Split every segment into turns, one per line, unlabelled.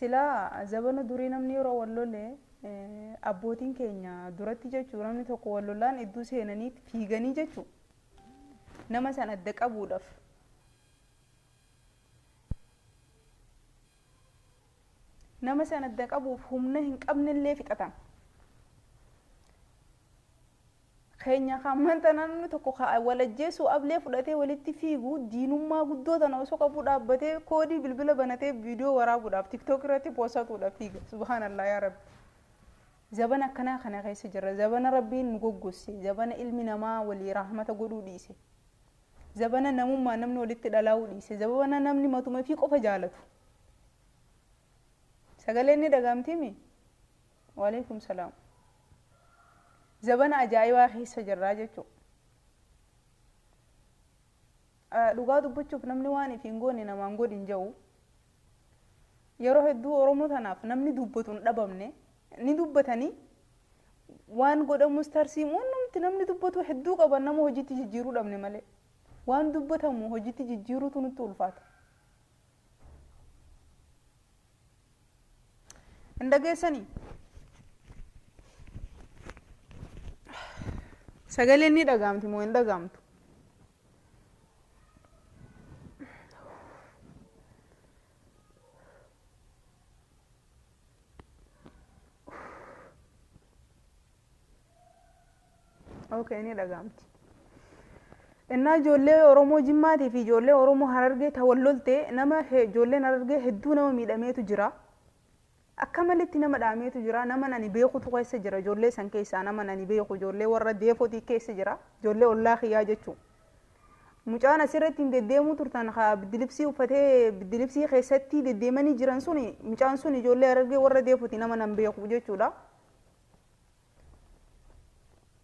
Silaa zabana durii namni yeroo wal lole abbootiin keenya duratti jechuu, namni tokko wal lolaan iddoo seenanii fiiganii jechuu, nama san adda qabuudhaaf. Nama san adda qabuuf humna hin qabnellee fixatan. Keenya kan namni tokko wal ajjeesuu ablee fudhatee walitti fiigu, diinummaa guddoo tana osoo qabu dhaabbatee koodii bilbila banatee viidiyoo waraabuudhaaf TikTok irratti poostatuudhaaf fiiga. Subhaanallah, yaa Rabbi. Zabana akkanaa kana keessa jirra. Zabana Rabbiin nu goggosse. Zabana ilmi namaa walii rahmata godhuu dhiise. Zabana namummaa namni walitti dhalaa'uu dhiise. Zabana namni matuma fi qofa jaalatu. Sagaleen ni dhagaamtiimi? Waalaikum salaam. Zabana ajaa'ibaa keessa jirraa jechuudha. Dhugaa dubbachuuf, namni waan ifiin goone namaan godhin jedhu. Yeroo hedduu Oromoo tanaaf namni dubbatu hin dhabamne, ni dubbatanii waan godhamus tarsiimu namti namni dubbatu hedduu qaban, nama hojiitti jijjiiruu dhabne malee, waan dubbatamu hojiitti jijjiiruutu nutti ulfaata. Hin dhageessanii? Sagaleen ni dhagaamti moo hin dhagaamtu? Okay, ni dhagaamti. Innaa ijoollee Oromoo Jimmaatii fi ijoollee Oromoo Harargee ta wal lolte, nama ijoolleen Harargee hedduu nama miidhameetu jira. Akka malitti nama dhaameetu jira. Nama ani beekutu keessa jira. Ijoollee san keessaa nama ani beeku ijoollee warra deefotii keessa jira. Ijoollee ollaa kiyyaa jechuudha. Mucaan asirratti hin deddeemuu turtan haa biddilibsii uffatee biddilibsii keessatti deddeemanii jiran suni, mucaan sun ijoollee Harargee warra deefotii nama nan beeku jechuudha.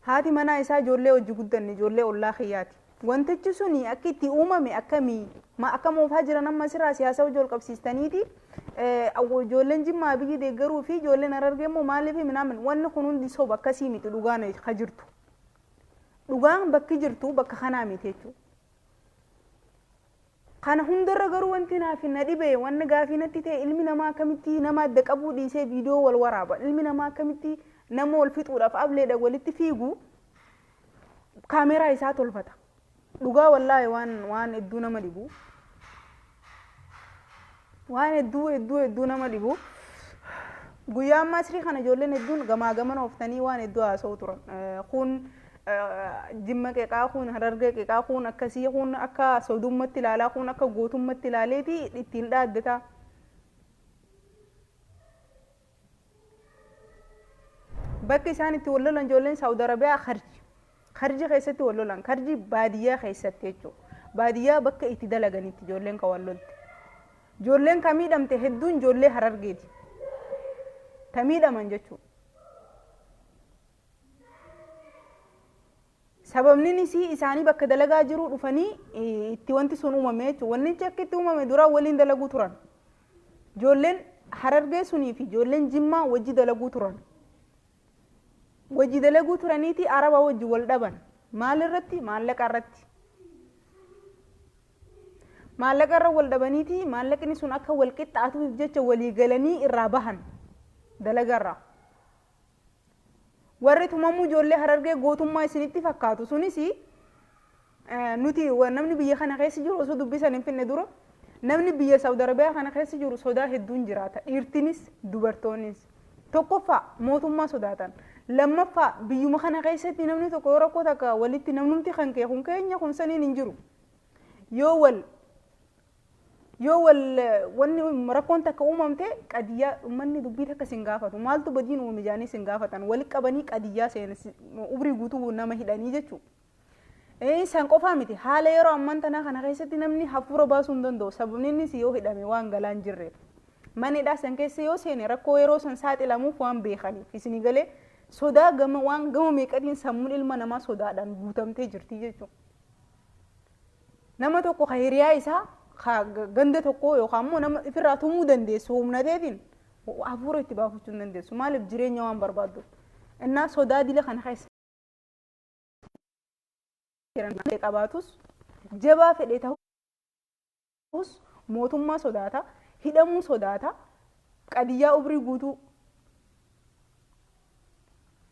Haati manaa isaa ijoollee hojii guddanne, ijoollee ollaa kiyyaati. Wantichi suni akka itti uumame akkamii ma akka moofaa jiran, amma asirraa siyaasa hojii ol qabsiistaniiti ijoolleen Jimmaa biyyi deeggaruu fi ijoolleen Harargee immoo maaliif minaamin, wanni kun hundi soba, akkasii miti dhugaan ka jirtu. Dhugaan bakki jirtu bakka kanaa miti jechuudha. Kana hundarra garuu wanti naaf na dhibe, wanni gaafii natti ta'e, ilmi namaa akkamitti nama adda qabuu dhiisee viidiyoo wal waraaba? Ilmi namaa akkamitti nama wal fixuudhaaf ableedha walitti fiigu kaameraa isaa tolfata? Dhugaa wallaahi, waan hedduu nama dhibu. Waan hedduu hedduu hedduu nama dhibu. Guyyaa ammaa sirii kana ijoolleen hedduun gamaa gamana ooftanii waan hedduu haasa'u turan. Kun Jimma qeqaa, kun Harargee qeqaa, kun akkasii, kun akka sodummatti ilaalaa, kun akka gootummatti ilaaleeti ittiin dhaaddata. Bakki isaan itti wal lolan ijoolleen Saawud Arabiyaa Kharji. Kharji keessatti wal lolan. Kharji baadiyyaa keessatti jechuudha. Baadiyyaa bakka itti dalaganitti ijoolleen kan wal lolte. Ijoolleen kan miidhamte hedduun ijoollee Harargeeti. Ta miidhaman jechuudha. Sababni isii isaanii bakka dalagaa jiru dhufanii itti wanti sun uumame jechuudha. Wanni akka itti uumame duraan waliin dalaguu turan. Ijoolleen Harargee sunii fi ijoolleen Jimmaa wajji dalaguu turan. Wajji dalaguu turaniiti Araba wajji wal dhaban. Maal irratti? Maallaqa irratti. Maallaqa irra wal dhabaniiti maallaqni sun akka wal qixxaatuuf jecha walii galanii irraa bahan dalagarraa. Warri tumamuu ijoollee Harargee gootummaa isinitti fakkaatu sunis, nuti namni biyya kana keessa jiru osoo dubbisan hin finne dura, namni biyya Saawud Arabiyaa kana keessa jiru sodaa hedduun jiraata. Dhiirtinis dubartoonnis. Tokkoffaa, mootummaa sodaatan. Lammaffaa, biyyuma kana keessatti namni tokko yoo rakkoo takka walitti namnumti kan kee kun keenya kun saniin hin jiru. Yoo wal wanni rakkoon takka uumamte, qadiyyaa uummanni dubbii takka sin gaafatu. Maaltu badiin uumame jaanii sin gaafatan. Walitti qabanii qadiyyaa seena, umrii guutuu nama hidhanii jechuudha. San qofaa miti, haala yeroo ammaan tanaa kana keessatti namni hafuura baasuu hin danda'u. Sababni innis yoo hidhame waan galaan jirreef. Manidhaa san keessa yoo seene rakkoo yeroo san saaxilamuuf waan beekaniif, isinii galee, sodaa gama waan gama meeqatiin sammuun ilma namaa sodaadhaan guutamtee jirti jechuudha. Nama tokko ka hiriyaa isaa ka ganda tokko yookaan immoo nama ofirraa tumuu dandeessu humna teetiin hafuura itti baafachuu hin dandeessu. Maaliif? Jireenya waan barbaaddu. Innaa sodaa dila kana keessa jiran qabaatus, jabaa fedhe ta'us, mootummaa sodaata, hidhamuu sodaata. Qadiyyaa umrii guutuu.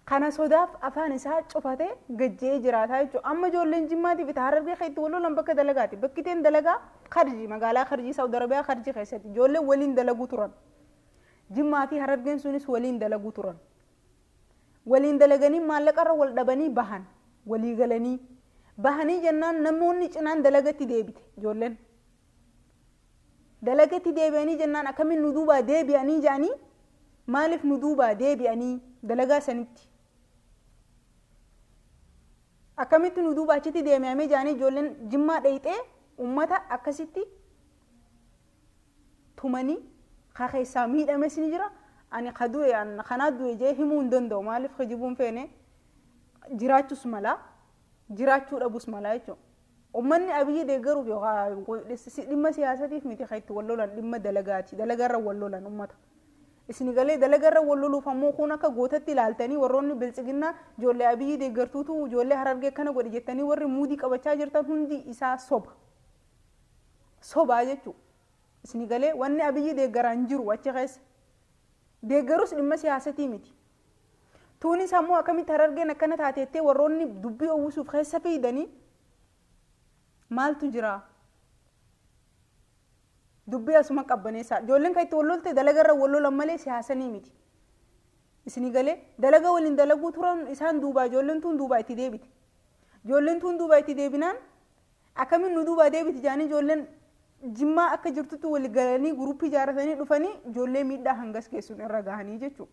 Kana sodaaf afaan isaa cufatee gajjee jiraataa jechuudha. Amma ijoolleen Jimmaatiif itti Harargee kan itti wal lolan bakka dalagaati. Bakki ittiin dalagaa Karji, magaalaa Karjii, Saawud Arabiyaa Karjii keessatti ijoolleen waliin dalaguu turan. Jimmaa fi Harargeen sunis waliin dalaguu turan. Waliin dalaganii maallaqarra wal dhabanii bahan, walii galanii. Bahanii jennaan namoonni cinaan dalagatti deebite ijoolleen. Dalagatti deebi'anii jennaan akkamiin nu duubaa deebi'anii jedhanii, maaliif nu duubaa deebi'anii dalagaa sanitti? Akkamitti nu duuba achitti deebi'amee jedhanii ijoolleen Jimmaa dheeyxee uummata akkasitti tumanii ka keessaa miidhames ni jira. Ani ka du'e, an kanaa du'e jee himuu hin danda'u. Maaliif kijibuun feene? Jiraachus mala, jiraachuu dhabus mala jechuudha. Uummanni Abiyyi deeggaruuf yookaan dhimma siyaasatiif miti kan itti wal lolan, dhimma dalagaati. Dalagarra wal lolan uummata. Isin galee dalagarra wal loluuf ammoo kun akka gootatti ilaaltanii warroonni biltsiginnaa ijoollee Abiyyi deeggartuutu ijoollee Harargee akkana godhe jettanii warri muudii qabachaa jirtan hundi isaa soba. Sobaa jechuudha. Isin galee wanni Abiyyi deeggaraan jiru achi keessa. Deeggarus dhimma siyaasatii miti. Tuunis ammoo akkamitti Harargeen akkana taateettee warroonni dubbii uwwisuuf keessa fiidanii maaltu jira? Dubbii asuma qabbaneessaa. Ijoolleen kan itti wal lolte dalagarra wal lolan malee siyaasanii miti. Isinii galee dalaga waliin dalaguu turan, isaan duubaa ijoolleen tun duubaa itti deebite. Ijoolleen tun duubaa itti deebinaan akkamiin nu duubaa deebite jedhanii ijoolleen Jimmaa akka jirtutti wal galanii guruppii ijaarratanii dhufanii ijoollee miidhaa hangas geessuun irra gahanii jechuudha.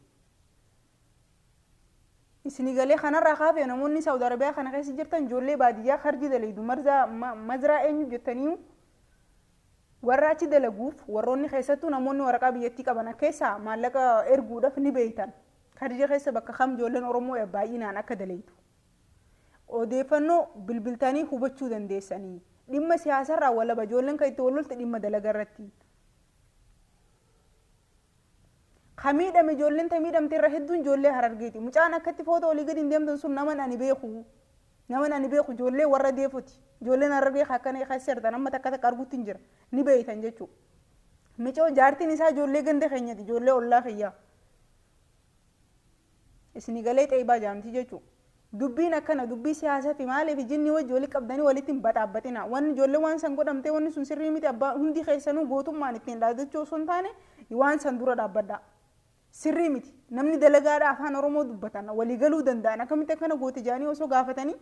Isinii galee kanarraa kaafee namoonni Saawud Arabiyaa kana keessa jirtan ijoollee baadiyyaa Karjii dalaydu mazraa eenyu jettanii warra achi dalaguuf, warroonni keessattuu namoonni waraqaa biyyattii qaban keessaa maallaqa erguudhaaf ni beeytan. Karjii keessa bakka kam ijoolleen Oromoo baay'inaan akka dalaytu. Odeeffannoo bilbiltanii hubachuu dandeessanii. Dhimma siyaasarraa walaba ijoolleen kan itti wal lolte dhimma dalagaa irratti. Ka miidhame ijoolleen ta miidhamte irra hedduun ijoollee Harargeeti. Mucaan akkatti footoo olii gadi hin deemtan sun naman ani beeku. Naman ani beeku ijoollee warra deefuti. Ijoolleen Harargee akkana keessa jirtan amma takka takka arguutti hin jira. Ni beeytan jechuudha. Micoo jaartiin isaa ijoollee ganda keenyati, ijoollee ollaa kiyyaa. Isinii galee xeebaa jaamti jechuudha. Dubbiin akkana dubbii siyaasaa fi maaliif jinni wajji walitti qabdanii walitti hin baxaabbatina. Wanni ijoollee waan san godhamtee wanni sun sirrii miti, abbaa hundi keessanuu gootummaan ittiin dhaadachuu osoo hin taane waan san dura dhaabbadhaa. Sirrii miti. Namni dalagaadhaa afaan Oromoo dubbatan walii galuu danda'an akkamitti akkana goote jedhanii osoo gaafatanii.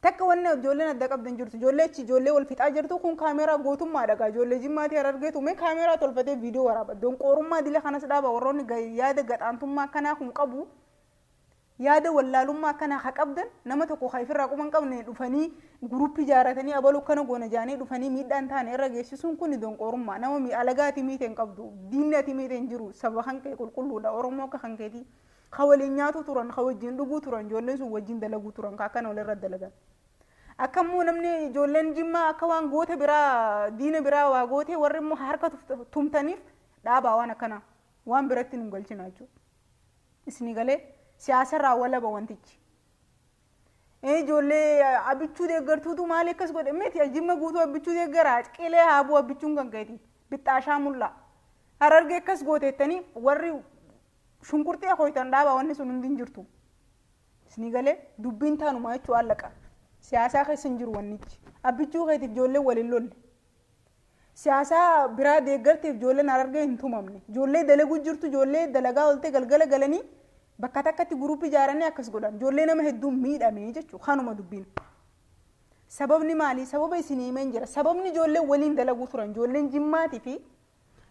Takka wanni ijoolleen adda qabdan jirtu, ijoollee achi ijoollee wal fixaa jirtu kun kaameeraa gootummaa dhagaa ijoollee Jimmaatii Harargeetu mee kaameeraa tolfatee viidiyoo waraaba. Donqoorummaa dila kanas dhaaba. Warroonni yaada gaxaantummaa akkanaa kun qabu, yaada wallaalummaa akkanaa ha qabdan, nama tokko ka ifirraa quban qabne dhufanii guruppii ijaarratanii abaluu akkana goona jaanii dhufanii miidhaan taane irra geessisuun kun donqoorummaa. Nama alagaati miite hin qabdu, diinni ati miite hin jiru, saba kan kee qulqulluudha. Oromoo akka kan keetii ka waliin nyaatu turan, ka wajjin dhuguu turan, ijoolleen sun wajjin dalaguu turan, ka akkana walirra dalagan. Akkammoo namni ijoolleen Jimmaa akka waan goota biraa diina biraa waa gootee warri immoo harka tumtaniif dhaabaa, waan akkanaa waan biratti nu galchina jechuudha. Isinii galee siyaasarraa walaba wantichi. Ijoollee Abbichuu deeggartuutu maali akkas godhe miti, Jimma guutuu Abbichuu deeggaraa qilee haabuu Abbichuun kan keeti bixxaashaa mul'aa. Harargee akkas gooteettanii warri shunkurtii akooytan dhaabaa, wanni sun hundi hin jirtu. Isinii galee dubbiin taanumaa jechuu allaqa. Siyaasaa keessa hin jiru wannichi. Abbichuu keetiif ijoolleen waliin lolle. Siyaasaa biraa deeggarteef ijoolleen Harargee hin tumamne. Ijoollee dalaguu jirtu, ijoollee dalagaa ooltee galgala galanii bakka takkatti guruppii ijaaranii akkas godhan. Ijoollee nama hedduun miidhame jechuudha. Kanuma dubbiin. Sababni maali? Sababa isin himeen jira. Sababni ijoolleen waliin dalaguu turan. Ijoolleen Jimmaatii fi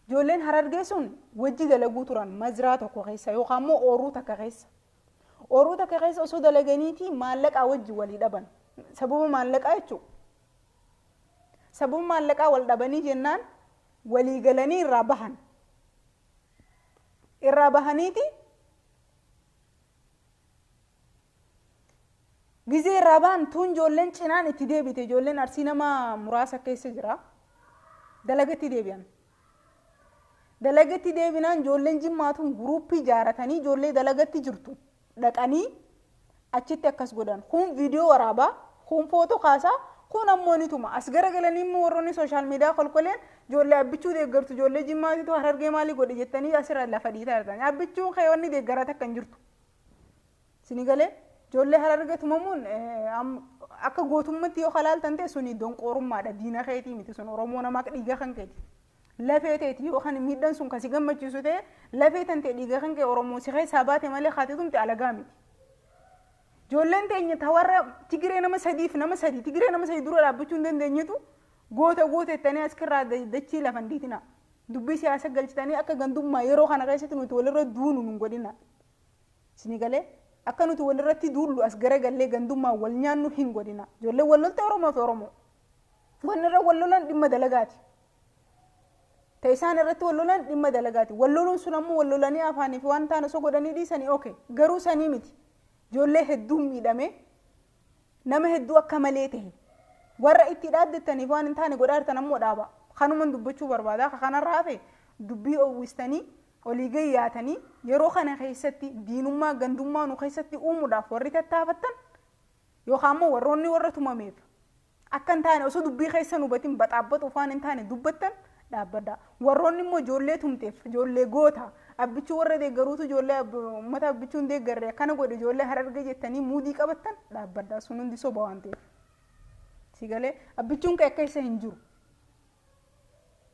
ijoolleen Harargee sun wajji dalaguu turan mazraa tokko keessa yookaan immoo ooruu takka keessa. Ooruu takka keessa osoo dalaganiiti maallaqaa wajji walii dhaban. Sababa maallaqaa jechuudha. Sababa maallaqaa wal dhabanii jennaan walii galanii irraa bahan. Irraa bahaniiti gizee irraa bahan tuun ijoolleen cinaan itti deebite, ijoolleen Arsii nama muraasa keessa jira. Dalagatti deebi'an. Dalagatti deebinaan ijoolleen Jimmaatuun guruppii ijaaratanii ijoollee dalagatti jirtu dhaqanii achitti akkas godhan. Kun viidiyoo waraabaa, kun footoo kaasaa, Kun ammoo ni tuma. As garagalanii immoo warroonni social media kolkoleen ijoollee Abbichuu deeggartu, ijoollee Jimmaatitu Harargee maalii godhe jettanii asirra lafa dhiitaa jirtan. Abbichuun keewwanni deeggaraa takka hin jirtu. Sini galee, ijoollee Harargee tumamuun akka gootummatti yoo kalaaltan ta'e, suni donqoorummaadha. Diina keetii miti sun, Oromoo namaa dhiiga kan keeti. Lafee teeti yoo kan miidhaan sun kasi gammachiisu ta'e, lafee tan ta'e, dhiiga kan kee, Oromoo si keessaa baate malee haati tumte alagaa miti. Ijoolleen teenya ta warra Tigiree nama sadiif, nama sadi Tigiree nama sadi dura dhaabbachuu hin dandeenyetu goota goota jettanii as kirraa dachii lafan dhiitina. Dubbii siyaasa galchitanii akka gandummaa yeroo kana keessatti nuti walirra duunu nun godhina. Isinii galee, akka nuti walirratti duullu, as garagallee gandummaa wal nyaannu hin godhina. Ijoolleen wal lolte Oromoo fi Oromoo. Wanni irra wal lolan dhimma dalagaati. Ta isaan irratti wal lolan dhimma dalagaati. Wal loluun sun ammoo wal lolanii afaanii fi waan ta'an osoo godhanii dhiisanii, okay. Garuu sanii miti. Ijoollee hedduun miidhame, nama hedduu akka malee ta'e, warra itti dhaaddattaniif waan hin taane godhaa jirtan ammoo dhaaba. Kanuman dubbachuu barbaada. Kanarraa hafe dubbii oowwistanii olii gayyaatanii yeroo kana keessatti diinummaa gandummaa nu keessatti uumuudhaaf warri tattaafattan, yookaan immoo warroonni warra tumameef akka hin taane osoo dubbii keessa nu hubatin baxaabbatuuf waan hin taane dubbattan, dhaabbadha. Warroonni immoo ijoollee tumteef, ijoollee goota Abbichuu warra deeggaruutu, ijoollee uummata Abbichuu hin deeggarre akkana godhe, ijoollee Harargee jettanii muudii qabattan, dhaabbadha. Sun hundi soba waan ta'eef. Si galee, Abbichuun kee akka isa hin jiru.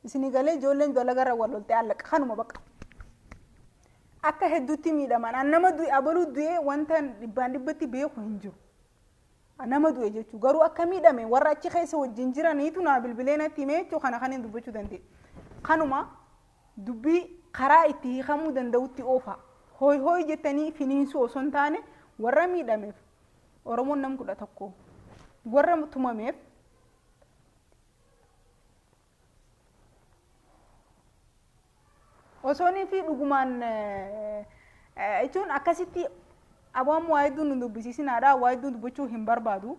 Isinii galee, ijoolleen dalagarra wal loltee allaqa kanuma baqa. Akka hedduutti miidhaman, an nama du'e, abaluu du'e, wanta dhibbaan dhibbatti beeku hin jiru. Nama du'e jechuun garuu akka miidhame warra achi keessa wajjin jiraniitu naa bilbilee natti himee jechuu kana kan hin dubbachuu danda'e. Kanuma dubbii karaa itti hiikamuu danda'utti oofa. Hooyi hooyi jettanii finiinsuu osoo hin taane, warra miidhameef Oromoon nam 11, warra tumameef osoonii fi dhugumaan jechuun akkasitti abaan waa hedduu nu dubbisiisinaadha. Waa hedduu dubbachuu hin barbaadu.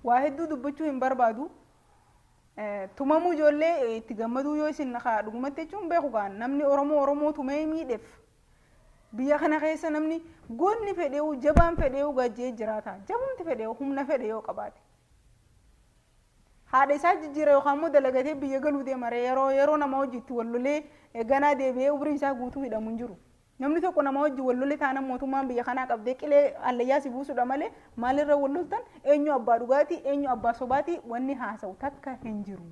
Waa hedduu dubbachuu hin barbaadu. Tumamuu ijoollee itti gammaduu yoo isin dhugumatti jechuun beeku kaan, namni Oromoo Oromoo tumee miidheef, biyya kana keessa namni goonni fedheewu, jabaan fedheewu gajjee jiraata. Jabumti fedheewu humna fedhe yoo qabaate. Haadha isaa jijjiira yookaan immoo dalagatee biyya galuu deema. Yeroo yeroo nama hojiitti wal lolee ganaa deebi'ee umrii isaa guutuu hidhamu hin jiru. Namni tokko nama hojii wal lole taana, mootummaan biyya kanaa qabdee qilee hallayyaa si buusudha malee, maalirra wal loltan, eenyu abbaa dhugaatii, eenyu abbaa sobaatii, wanni haasa'u takka hin jiru.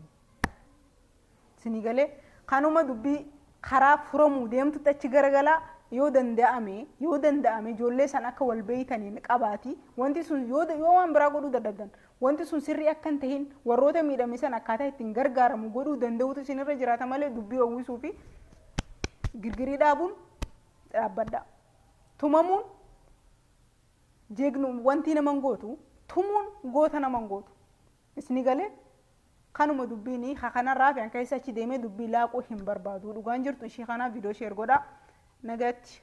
Isinii galee, kanuma dubbii karaa furamuu deemtutti achi garagalaa. Yoo danda'ame, yoo danda'ame, ijoollee san akka wal beeytaniin qabaati. Wanti sun yoo waan biraa godhuu dadhabdan, wanti sun sirrii akka hin tahin warroota miidhame san akkaataa ittiin gargaaramu godhuu danda'utu isinirra jiraata malee, dubbii hawwisuu fi girgirii dhaabuun dhaabbadha. Tumamuun jeegnu wanti naman gootu, tumuun goota naman gootu. Isni galee, kanuma dubbiin kanarraa fi keessa achi deemee dubbii laaquu hin barbaadu. Dhugaan jirtu ishii kanaa. Viidiyoo share godhaa. Nagaatti.